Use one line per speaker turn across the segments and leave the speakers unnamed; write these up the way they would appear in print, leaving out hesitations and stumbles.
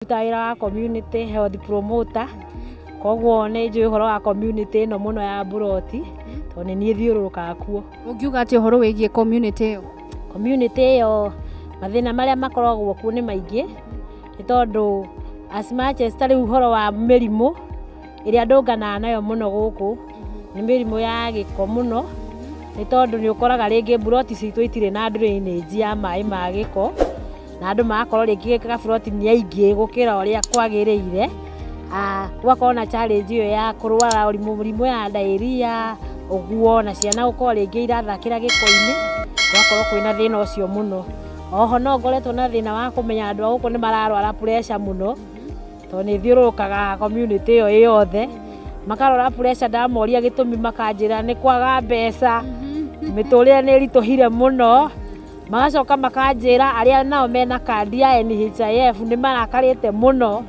Ndutaga wĩra wa community health promoter, koguo nĩ njũĩ ũhoro wa community ĩno mũno ya Mburoti, tondũ nĩ niĩ thiũrũrũkaga kuo.
Ũngiuga atĩa ũhoro wĩgiĩ community ĩyo?
Community ĩyo mathĩna marĩa makoragwo kuo nĩ maingĩ, nĩ tondũ as much as ta rĩu ũhoro wa mĩrimũ ĩrĩa ndũnganaga nayo mũno gũkũ, nĩ mĩrimũ ya gĩko mũno, nĩ tondũ nĩ ũkoraga rĩngĩ mburoti citũ itirĩ na drainage ya maĩ ma gĩko, na andũ magakorwo rĩngĩ gaburoti nĩ aingĩ gũkĩra ũrĩa kwagĩrĩire. Gũgakorwo na challenge ĩyo ya kũrwara mĩrimũ ya diarrhea ũguo, na ciana gũkorwo rĩngĩ irathakĩra gĩko-inĩ, gũgakorwo kwĩna thĩna ũcio mũno. Oho no ngoretwo na thĩna wa kũmenya andũ a gũkũ nĩ mararwara pressure mũno, tondũ nĩ thiũrũrũkaga community ĩyo ĩ yothe, makarwara pressure, ndamoria gĩtũmi makanjĩra nĩ kwaga mbeca, mĩtũrĩre nĩ ĩritũhire mũno, magacoka makanjĩra arĩa nao mena kandi ya NHIF nĩ marakarĩte mũno,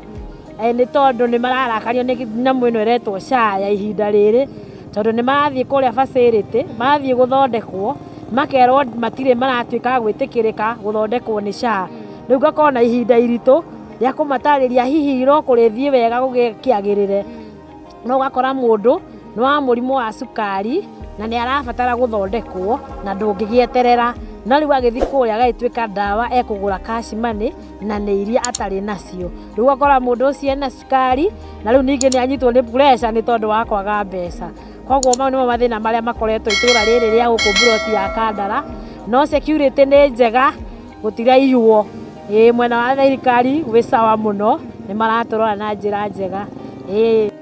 nĩ tondũ nĩ mararakario nĩ nyamũ ĩno ĩretwo SHA ya ihinda rĩrĩ, tondũ nĩ marathiĩ kũrĩa facility, marathiĩ gũthondekwo, makerwo matirĩ maratuĩka a gwĩtĩkĩrĩka gũthondekwo nĩ SHA. Rĩu ngakorwo na ihinda iritũ rĩa kũmatarĩria hihi no kũrĩthiĩ wega gũgĩkĩagĩrĩre. No ũgakora mũndũ nĩ wa mũrimũ wa cukari na nĩ arabatara gũthondekwo na ndũngĩgĩeterera, no rĩu agĩthiĩ kũrĩa agagĩtuĩka ndawa ekũgũra cash money na nĩ iria atarĩ nacio. Rĩu ũgakora mũndũ ũcio ena cukari na rĩu ningĩ nĩ anyitwo nĩ pressure nĩ tondũ wa kwaga mbeca. Koguo mau nĩmo mathĩna marĩa makoretwo itũra rĩrĩ rĩa gũkũ mburoti ya Kandara, no security nĩ njega, gũtiraiywo. Ĩĩ mwena wa thirikari gwĩ sawa mũno, nĩ maratũrora na njĩra njega. Ĩĩ.